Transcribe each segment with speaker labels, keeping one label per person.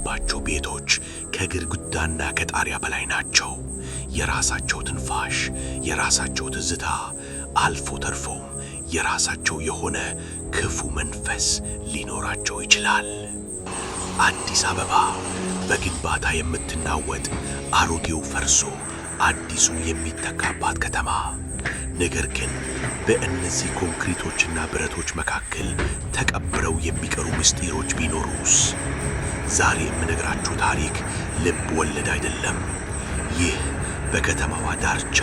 Speaker 1: የተገነባቸው ቤቶች ከግድግዳና ከጣሪያ በላይ ናቸው። የራሳቸው ትንፋሽ፣ የራሳቸው ትዝታ፣ አልፎ ተርፎም የራሳቸው የሆነ ክፉ መንፈስ ሊኖራቸው ይችላል። አዲስ አበባ በግንባታ የምትናወጥ፣ አሮጌው ፈርሶ አዲሱ የሚተካባት ከተማ። ነገር ግን በእነዚህ ኮንክሪቶችና ብረቶች መካከል ተቀብረው የሚቀሩ ምስጢሮች ቢኖሩስ? ዛሬ የምነግራችሁ ታሪክ ልብ ወለድ አይደለም። ይህ በከተማዋ ዳርቻ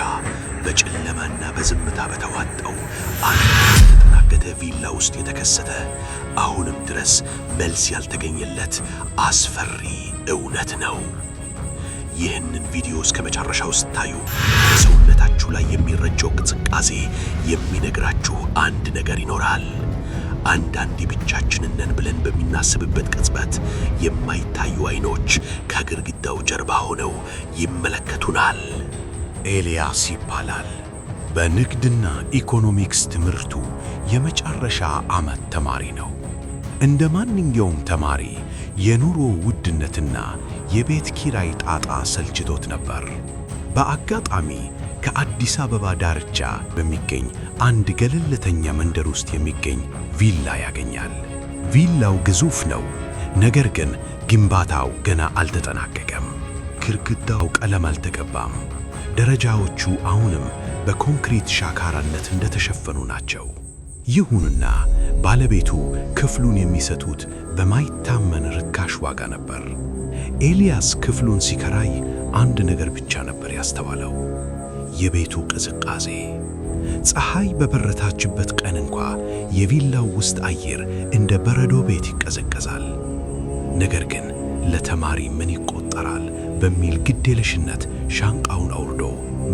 Speaker 1: በጨለማና በዝምታ በተዋጠው አንድ ያልተጠናቀቀ ቪላ ውስጥ የተከሰተ፣ አሁንም ድረስ መልስ ያልተገኘለት አስፈሪ እውነት ነው። ይህንን ቪዲዮ እስከ መጨረሻው ስታዩ በሰውነታችሁ ላይ የሚረጨው ቅዝቃዜ የሚነግራችሁ አንድ ነገር ይኖራል። አንዳንዴ ብቻችንን ነን ብለን በምናስብበት ቅጽበት የማይታዩ አይኖች ከግድግዳው ጀርባ ሆነው ይመለከቱናል።
Speaker 2: ኤልያስ ይባላል። በንግድና ኢኮኖሚክስ ትምህርቱ የመጨረሻ ዓመት ተማሪ ነው። እንደ ማንኛውም ተማሪ የኑሮ ውድነትና የቤት ኪራይ ጣጣ ሰልችቶት ነበር። በአጋጣሚ ከአዲስ አበባ ዳርቻ በሚገኝ አንድ ገለልተኛ መንደር ውስጥ የሚገኝ ቪላ ያገኛል። ቪላው ግዙፍ ነው፣ ነገር ግን ግንባታው ገና አልተጠናቀቀም። ግድግዳው ቀለም አልተቀባም። ደረጃዎቹ አሁንም በኮንክሪት ሻካራነት እንደተሸፈኑ ናቸው። ይሁንና ባለቤቱ ክፍሉን የሚሰጡት በማይታመን ርካሽ ዋጋ ነበር። ኤልያስ ክፍሉን ሲከራይ አንድ ነገር ብቻ ነበር ያስተዋለው፣ የቤቱ ቅዝቃዜ። ፀሐይ በበረታችበት ቀን እንኳ የቪላው ውስጥ አየር እንደ በረዶ ቤት ይቀዘቅዛል። ነገር ግን ለተማሪ ምን ይቆጠራል በሚል ግዴለሽነት ሻንጣውን አውርዶ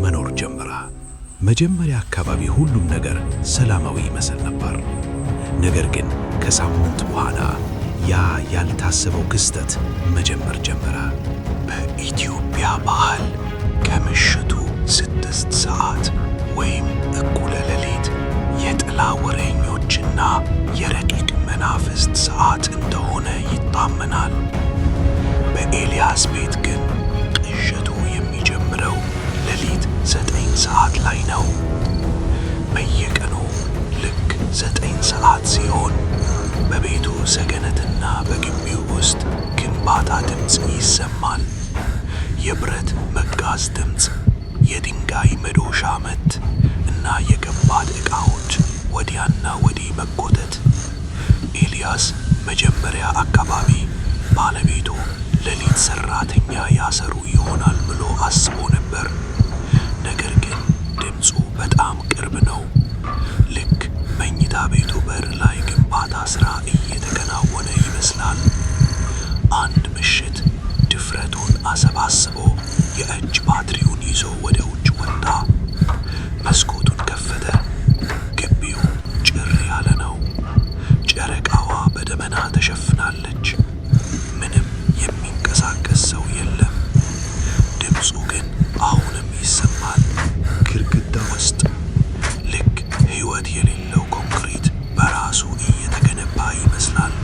Speaker 2: መኖር ጀመረ። መጀመሪያ አካባቢ ሁሉም ነገር ሰላማዊ ይመስል ነበር። ነገር ግን ከሳምንት በኋላ ያ ያልታሰበው ክስተት መጀመር ጀመረ።
Speaker 1: በኢትዮጵያ ባህል ከምሽቱ 6 ሰዓት ወይም እኩለ ሌሊት የጥላ ወሬኞችና የረቂቅ መናፍስት ሰዓት እንደሆነ ይታመናል። በኤልያስ ቤት ግን ቅዠቱ የሚጀምረው ሌሊት 9 ሰዓት ላይ ነው። በየቀኑ ልክ 9 ሰዓት ሲሆን በቤቱ ሰገነትና በግቢው ውስጥ ግንባታ ድምፅ ይሰማል። የብረት መጋዝ ድምፅ፣ የድንጋይ መዶሻ ምት እና የከባድ ዕቃዎች ወዲያና ወዲህ መጎተት። ኤልያስ መጀመሪያ አካባቢ ባለቤቱ ሌሊት ሰራተኛ ያሰሩ ይሆናል ብሎ አስቦ ነበር። ነገር ግን ድምፁ በጣም ቅርብ ነው። ልክ መኝታ ቤቱ በር ላይ ግንባታ ሥራ እየተከናወነ ይመስላል። አንድ ምሽት ድፍረቱን አሰባስቦ የእጅ ባትሪውን ይዞ ወደ ውጭ ወጣ። መስኮቱን ከፈተ። ግቢው ጭር ያለ ነው። ጨረቃዋ በደመና ተሸፍናለች። ምንም የሚንቀሳቀስ ሰው የለም። ድምፁ ግን አሁንም ይሰማል። ግድግዳ ውስጥ ልክ ሕይወት የሌለው ኮንክሪት በራሱ እየተገነባ ይመስላል።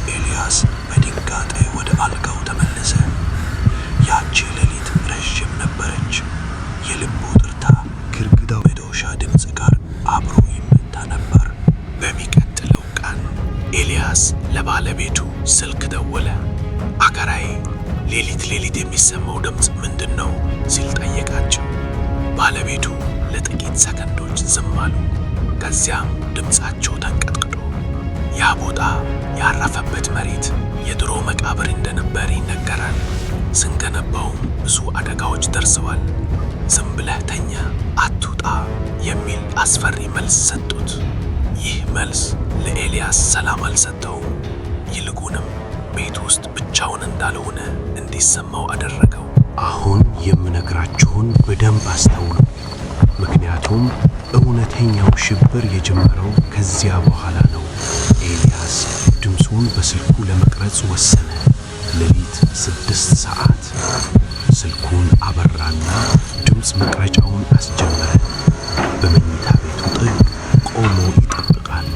Speaker 1: ኤልያስ በድንጋጤ ወደ አልጋው ተመለሰ። ያቺ ሌሊት ረዥም ነበረች። የልቡ ትርታ ግድግዳው መዶሻ ድምፅ ጋር አብሮ ይመታ ነበር።
Speaker 2: በሚቀጥለው ቀን ኤልያስ ለባለቤቱ ስልክ ደወለ። "አከራዬ፣ ሌሊት ሌሊት የሚሰማው ድምፅ ምንድን ነው?" ሲል ጠየቃቸው። ባለቤቱ ለጥቂት ሰከንዶች ዝም አሉ። ከዚያም ድምፃቸው ተንቀጥቅጦ፣ "ያ ቦታ ያረፈበት መሬት የድሮ መቃብር እንደነበር ይነገራል። ስንገነባውም ብዙ አደጋዎች ደርሰዋል። ዝም ብለህ ተኛ፣ አትውጣ" የሚል አስፈሪ መልስ ሰጡት። ይህ መልስ ለኤልያስ ሰላም አልሰጠውም። ይልቁንም ቤት ውስጥ ብቻውን እንዳልሆነ እንዲሰማው አደረገው።
Speaker 1: አሁን የምነግራችሁን በደንብ አስተውሉ፣ ምክንያቱም እውነተኛው ሽብር የጀመረው ከዚያ በኋላ ነው። ኤልያስ ድምፁን በስልኩ ለመቅረጽ ወሰነ። ሌሊት 6 ሰዓት ስልኩን አበራና ድምፅ መቅረጫውን አስጀመረ። በመኝታ ቤቱ ጥግ ቆሞ ይጠብቃል።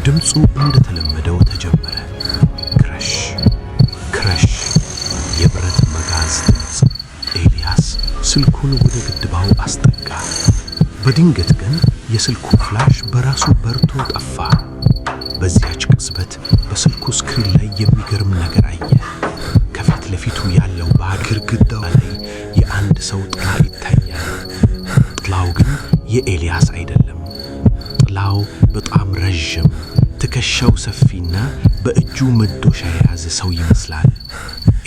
Speaker 1: ድምፁ እንደተለመደው ተጀመረ። ክረሽ ክረሽ። ስልኩን ወደ ግድግዳው አስጠጋ። በድንገት ግን የስልኩ flash በራሱ በርቶ ጠፋ። በዚያች ቅጽበት በስልኩ screen ላይ የሚገርም ነገር አየ። ከፊት ለፊቱ ያለው ባዶ ግድግዳው ላይ የአንድ ሰው ጥላ ይታያል። ጥላው ግን የኤልያስ አይደለም። ጥላው በጣም ረዥም፣ ትከሻው ሰፊና በእጁ መዶሻ የያዘ ሰው ይመስላል።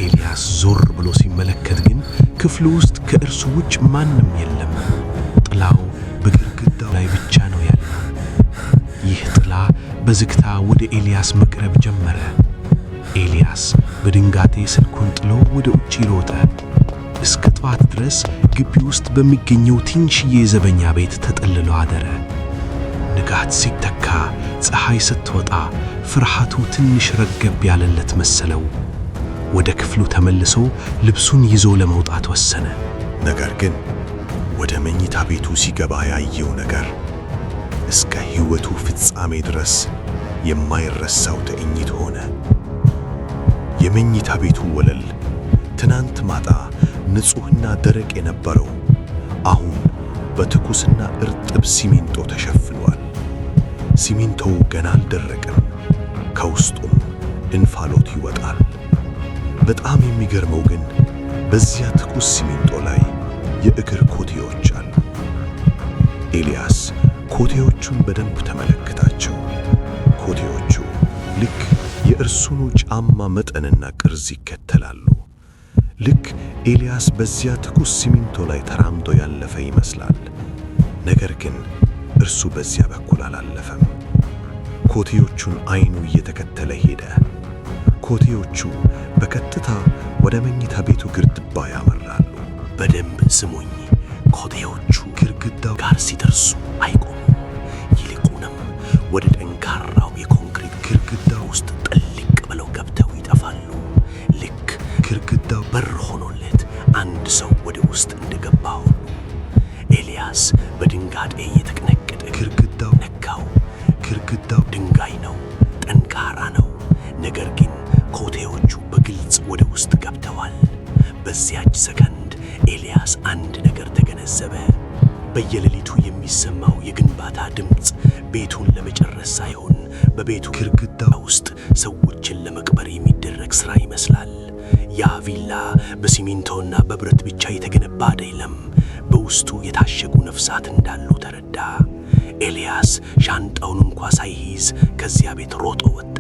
Speaker 1: ኤልያስ ዞር ብሎ ሲመለከት ግን ክፍሉ ውስጥ ከእርሱ ውጭ ማንም የለም። ጥላው በግድግዳው ላይ ብቻ ነው ያለው። ይህ ጥላ በዝግታ ወደ ኤልያስ መቅረብ ጀመረ። ኤልያስ በድንጋጤ ስልኩን ጥሎ ወደ ውጭ ሮጠ። እስከ ጠዋት ድረስ ግቢ ውስጥ በሚገኘው ትንሽዬ የዘበኛ ቤት ተጠልሎ አደረ። ንጋት ሲተካ፣ ፀሐይ ስትወጣ ፍርሃቱ ትንሽ ረገብ ያለለት መሰለው። ወደ ክፍሉ ተመልሶ ልብሱን ይዞ ለመውጣት ወሰነ።
Speaker 2: ነገር ግን ወደ መኝታ ቤቱ ሲገባ ያየው ነገር እስከ ሕይወቱ ፍጻሜ ድረስ የማይረሳው ትዕይንት ሆነ። የመኝታ ቤቱ ወለል ትናንት ማታ ንጹሕና ደረቅ የነበረው አሁን በትኩስና እርጥብ ሲሚንቶ ተሸፍኗል። ሲሚንቶው ገና አልደረቀም፣ ከውስጡም እንፋሎት ይወጣል። በጣም የሚገርመው ግን በዚያ ትኩስ ሲሚንቶ ላይ የእግር ኮቴዎች አሉ። ኤልያስ ኮቴዎቹን በደንብ ተመለከታቸው። ኮቴዎቹ ልክ የእርሱኑ ጫማ መጠንና ቅርጽ ይከተላሉ። ልክ ኤልያስ በዚያ ትኩስ ሲሚንቶ ላይ ተራምዶ ያለፈ ይመስላል። ነገር ግን እርሱ በዚያ በኩል አላለፈም። ኮቴዎቹን አይኑ እየተከተለ ሄደ። ኮቴዎቹ በቀጥታ ወደ መኝታ ቤቱ ግድግዳ ያመራሉ።
Speaker 1: በደንብ ስሙኝ። ኮቴዎቹ ግድግዳው ጋር ሲደርሱ አይቆሙም። ይልቁንም ወደ ጠንካራው የኮንክሪት ግድግዳ ውስጥ ጥልቅ ብለው ገብተው ይጠፋሉ። ልክ ግድግዳው በር ሆኖለት አንድ ሰው ወደ ውስጥ እንደገባ ሁሉ። ኤልያስ በድንጋጤ እየተንቀጠቀጠ ግድግዳው ነካው። ግድግዳው ድንጋይ ነው፣ ጠንካራ ነው። ነገር ግን ኮቴዎቹ በግልጽ ወደ ውስጥ ገብተዋል። በዚያች ሰከንድ ኤልያስ አንድ ነገር ተገነዘበ። በየሌሊቱ የሚሰማው የግንባታ ድምፅ ቤቱን ለመጨረስ ሳይሆን በቤቱ ግድግዳ ውስጥ ሰዎችን ለመቅበር የሚደረግ ሥራ ይመስላል። ያ ቪላ በሲሚንቶና በብረት ብቻ የተገነባ አይደለም። በውስጡ የታሸጉ ነፍሳት እንዳሉ ተረዳ። ኤልያስ ሻንጣውን እንኳ ሳይይዝ ከዚያ ቤት ሮጦ ወጣ።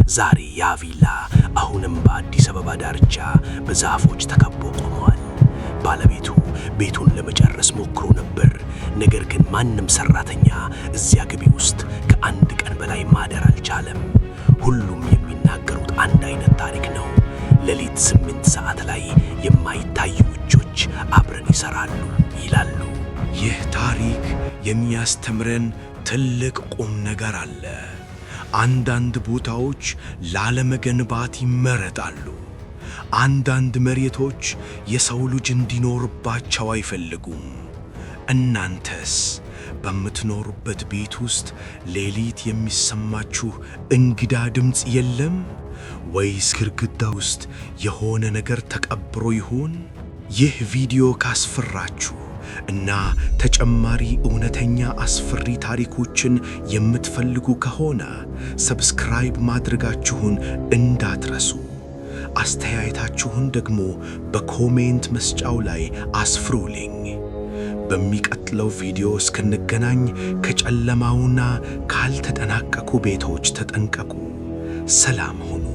Speaker 1: ዛሬ ያ ቪላ አሁንም በአዲስ አበባ ዳርቻ በዛፎች ተከቦ ቆሟል። ባለቤቱ ቤቱን ለመጨረስ ሞክሮ ነበር። ነገር ግን ማንም ሰራተኛ እዚያ ግቢ ውስጥ ከአንድ ቀን በላይ ማደር አልቻለም። ሁሉም የሚናገሩት አንድ አይነት ታሪክ ነው። ሌሊት 8 ሰዓት ላይ የማይታዩ እጆች አብረን ይሰራሉ ይላሉ።
Speaker 3: ይህ ታሪክ የሚያስተምረን ትልቅ ቁም ነገር አለ። አንዳንድ ቦታዎች ላለመገንባት ይመረጣሉ። አንዳንድ መሬቶች የሰው ልጅ እንዲኖርባቸው አይፈልጉም። እናንተስ በምትኖሩበት ቤት ውስጥ ሌሊት የሚሰማችሁ እንግዳ ድምፅ የለም? ወይስ ግድግዳ ውስጥ የሆነ ነገር ተቀብሮ ይሆን? ይህ ቪዲዮ ካስፈራችሁ እና ተጨማሪ እውነተኛ አስፈሪ ታሪኮችን የምትፈልጉ ከሆነ subscribe ማድረጋችሁን እንዳትረሱ። አስተያየታችሁን ደግሞ በ comment መስጫው ላይ አስፍሩልኝ። በሚቀጥለው ቪዲዮ እስክንገናኝ ከጨለማውና ካልተጠናቀቁ ቤቶች ተጠንቀቁ። ሰላም ሁኑ።